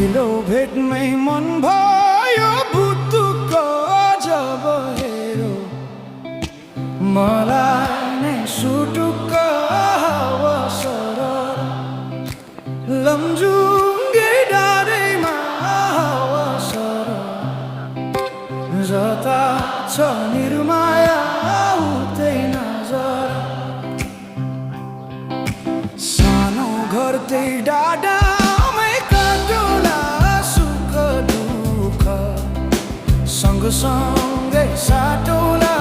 पहिलो भेटमै मन भयो भुतुक्क जब हेरो मलाई नै सुटुक्क हावा सरर लमजुङ्गे डाँडैमा हावा सरर जता छ निर्माया उतै नजर सानो घर त्यही डाँडामै काटुला सुख दुःख सँगसँगै साटौला